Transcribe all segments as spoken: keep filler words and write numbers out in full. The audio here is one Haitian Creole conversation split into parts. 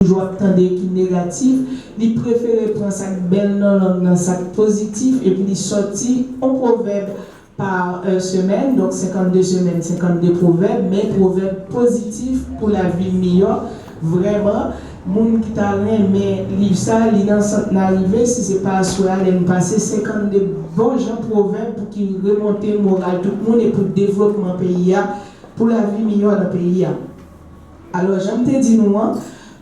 jou w ap tande ki negatif, li prefere pran sa k bèl nan lang nan, sa k pozitif, epi li sòti yon pwovèb pa semèn, donk senkannde semèn, senkannde pwovèb, men pwovèb pozitif pou lavi miyò. Vrèman, moun ki ta renmen liv sa, li nan sant n a rive, si se pa aswè a, lè n pase senkannde bon jan pwovèb pou ki remonte moral tout moun e pou devlopman peyi a, pou lavi miyò nan peyi a. Alò, jan m te di nou an,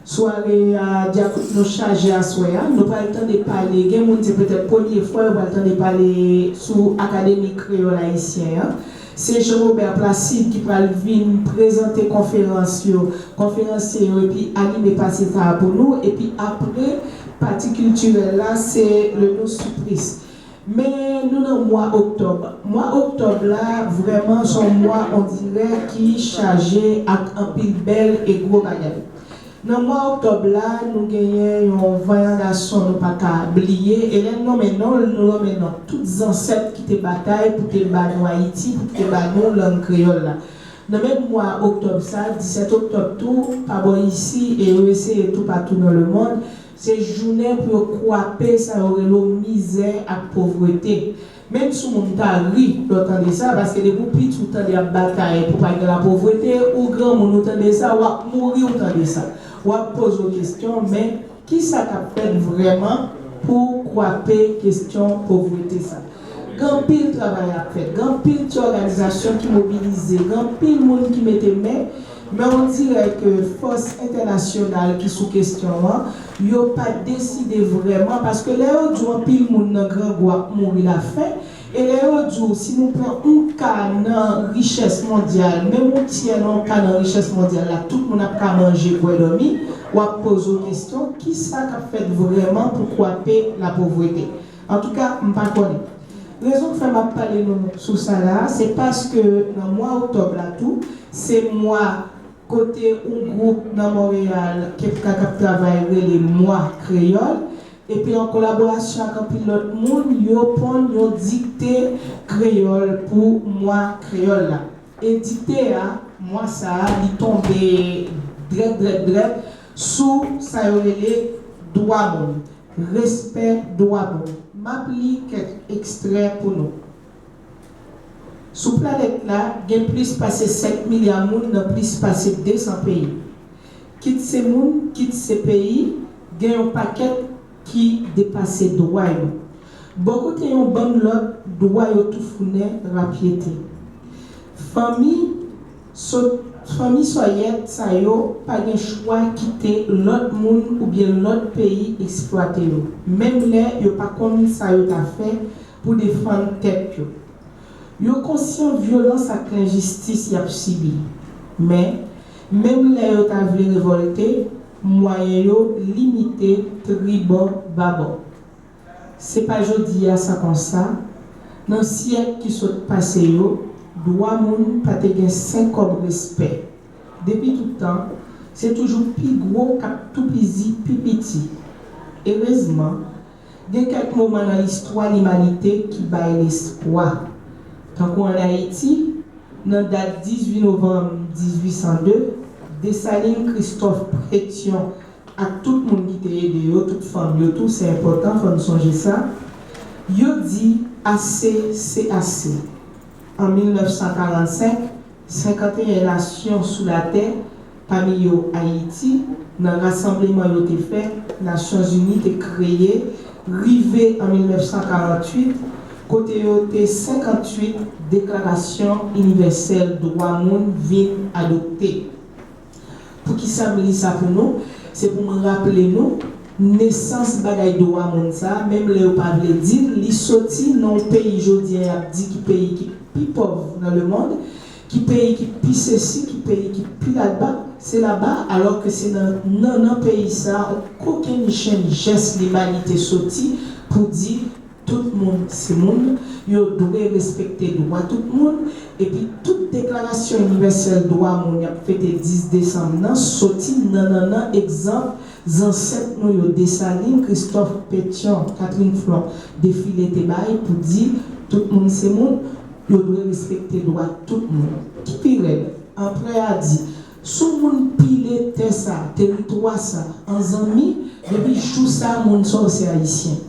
sware a, dyakout nou chaje aswè a. Nou pral tande pale, gen moun se petèt premye fwa yo pral tande pale sou Akademi Kreyòl Ayisyen an. Se Jean Robert Placide ki pral vin prezante konferans yo, konferansye yo, epi anime pati sa a pou nou. Epi apre, pati kiltirèl la, se Le Nous Supplice. Men nou nan mwa oktòb. Mwa oktòb la, vrèman, se yon mwa, on dirè, ki chaje ak anpil bèl e gwo bagay. Nan mwa oktòb la, nou genyen yon vanyan gason nou pa ka bliye, e lè n nonmen non l, nou nonmen non tout zansèt ki te batay pou te ba nou Ayiti, pou te ba nou lang kreyòl la. Nan menm mwa oktòb sa, disèt oktòb tou, pa bò isi, e yo eseye toupatou nan lemonn, se jounen pou yo kwape sa yo rele mizè ak povrete. Menm si moun ta ri lè w tande sa, paske depi w piti w tande y ap batay pou pa gen lapovrete, ou granmoun ou tande sa, w ap mouri ou tande sa. W ap poze w kesyon, men kisa k ap fèt vrèman pou kwape kesyon povrete sa? Gen anpil travay ap fèt, gen anpil ti òganizasyon ki mobilize, gen anpil moun ki mete men, men on dirè ke fòs entènasyonal ki sou kesyon an, yo pa deside vrèman, paske lè yo di w anpil moun nan grangou ap mouri lafen, e lè yo di w si nou pran yon ka nan richès mondyal, menm yon tyè nan yon ka nan richès mondyal la, tout moun ap ka manje, bwè, dòmi, w ap poze w kesyon, kisa k ap fèt vrèman pou kwape lapovrete? Antouka, m pa konnen. Rezon k fè m ap pale nou sou sa la, se paske nan mwa oktòb la tou, se mwa kote yon gwoup nan Monreyal, Kepka, k ap travay rele Mwa Kreyòl, epi an kolaborasyon ak anpil lòt moun, yo ponn yon dikte kreyòl pou Mwa Kreyòl la. E dikte a, mwa sa a, li tonbe drèt, drèt, drèt sou sa yo rele dwa moun, respè dwa moun. M ap li kèk ekstrè pou nou. Sou planèt la, gen plis pase sèt milya moun nan plis pase de san peyi. Kit se moun, kit se peyi, gen yon pakèt ki depase dwa yo. Bò kote yon bann lòt, dwa yo toufounen rapyete. Fanmi so, fanmi sòyèt sa yo pa gen chwa kite lòt moun oubyen lòt peyi eksplwate yo, menm lè yo pa konn sa yo ta fè pou defann tèt yo. Yo konsyan vyolans ak lenjistis y ap sibi, men, menm lè yo ta vle revòlte, mwayen yo limite tribò babò. Se pa jodi a sa konsa, nan syèk ki sot pase yo, dwa moun pa te gen senkòb respè. Depi tout tan, se toujou pi gwo k ap toupizi pi piti. Erezman, gen kèk moman nan istwa limanite ki bay lespwa. Tankou ann Ayiti, nan dat dizuit novanm dizuit san de, Desalin, Kristòf, Petyon ak tout moun ki te ede yo, tout fanm yo tou, se enpòtan, fò n sonje sa. Yo di ase, se ase. An mil nèf san karannsenk, senkanteyen nasyon sou latè, pami yo Ayiti, nan rasanbleman yo te fè, Nasyonzini te kreye, rive an mil nèf san karannwit, kote yo te senkantuit Deklarasyon Inivèsèl Dwa Moun vin adopte. Poukisa m li sa pou nou? Se pou mwen raple nou, nesans bagay dwa moun sa, menm lè yo pa vle di l, li soti nan yon peyi jodi a y ap di ki peyi ki pi pòv nan lemonn, ki peyi ki pi sesi, ki peyi ki pi laba, se laba, alò ke se nan nannan peyi sa, yon kokenn jenn jès limanite soti pou di tout moun se moun, yo dwe respekte dwa tout moun, epi tout deklarasyon inivèsèl dwa moun y ap fete dis desanm nan soti nan nannan egzanp zansèt nou yo, Desalin, Kristòf, Petyon, Katrin Flon, Defile te bay pou di tout moun se moun, yo dwe respekte dwa tout moun. Ki pi rèd, anprè a di, si yon moun pile tè sa, teritwa sa, an zanmi, depi jou sa, moun sa w se Ayisyen.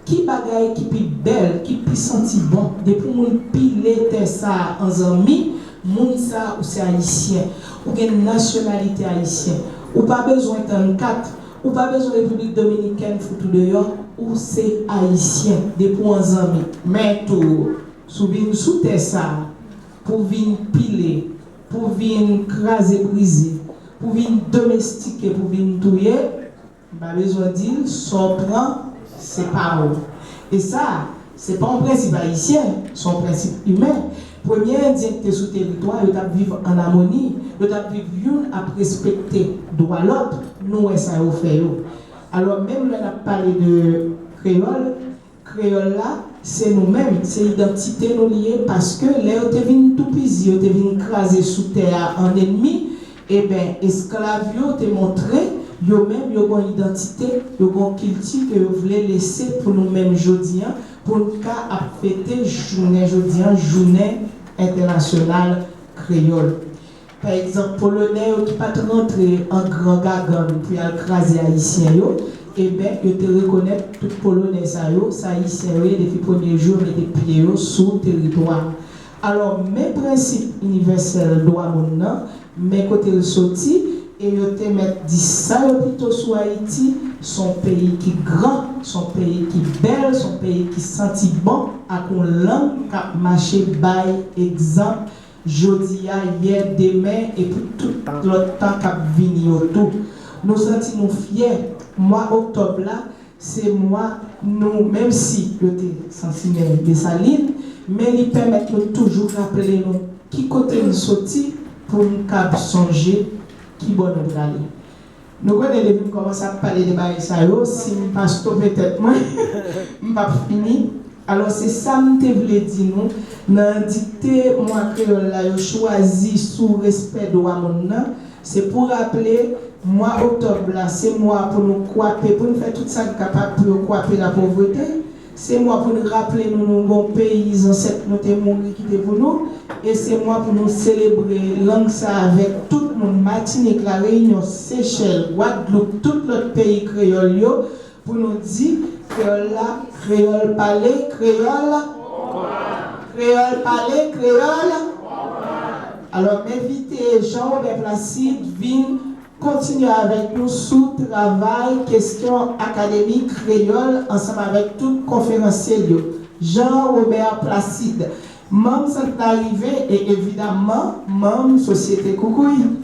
Ki bagay ki pi bèl, ki pi santi bon, depi moun pile tè sa a an zanmi, moun sa a ou se Ayisyen, ou gen nasyonalite ayisyen, ou pa bezwen tann kat, ou pa bezwen Repiblik Dominikèn fout ou deyò, ou se Ayisyen, depi w an zanmi. Men tou, si w vin sou tè sa a, pou vin pile, pou vin kraze brize, pou vin domestike, pou vin touye, m pa bezwen di l, sa w pran, se pa w. E sa, se pa yon prensip ayisyen, se yon prensip imen. Premye Endyen ki te sou teritwa, yo t ap viv an amoni, yo t ap viv youn ap respekte dwa lòt, nou wè sa yo fè yo. Alò, menm lè n ap pale de kreyòl, kreyòl la, se nou menm, se idantite nou li ye, paske lè yo te vin toupizi, yo te vin kraze sou tè a an enmi, eben, esklav yo te montre yo menm yo gon idantite, yo gon kilti ke yo vle lese pou nou menm jodi an, pou n ka ap fete jounen jodi an, jounen entènasyonal kreyòl. Pa egzanp, Polonè yo ki pa t rantre an gran gagann pou y al kraze Ayisyen yo, eben, yo te rekonèt tout Polonè sa yo, se Ayisyen yo ye depi premye jou yo mete pye yo sou teritwa. Alò, men prensip inivèsèl dwa moun nan, men kote l soti, e yo te mèt di sa yo pito sou Ayiti, se yon peyi ki gran, se yon peyi ki bèl, se yon peyi ki santi bon, ak yon lang k ap mache bay egzanp jodi a, yè, demen, epi tout lòt tan k ap vini yo tou. Nou santi nou fyè. Mwa oktòb la, se mwa nou, menm si yo te sansimen Desalin, men li pèmèt nou toujou raple nou ki kote n soti pou n kab sonje ki bò nou prale. Nou konnen depi m kòmanse ap pale de bagay sa yo, si m pa stope tèt mwen, m p ap fini. Alò, se sa m te vle di nou nan dikte mwa kreyòl la yo chwazi sou respè dwa moun nan. Se pou raple, mwa oktòb la, se mwa pou nou kwape, pou n fè tout sa n kapab pou yo kwape lapovrete. Se mwa pou n raple nou, nou gon peyi zansèt nou te mouri kite pou nou. E se mwa pou nou selebre lang sa avèk tout moun, Matinik, Lareyinyon, Sechèl, Gwadloup, tout lòt peyi kreyòl yo, pou nou di, kreyòl la, kreyòl pale, kreyòl, kreyòl pale, kreyòl. Alò, m envite Jean Robert Placide vin kontinye avèk nou sou travay kesyon akademi kreyòl ansanm avèk tout konferansye yo. Jean Robert Placide, manm Sant Larive e evidamman manm Sosyete Koukouy.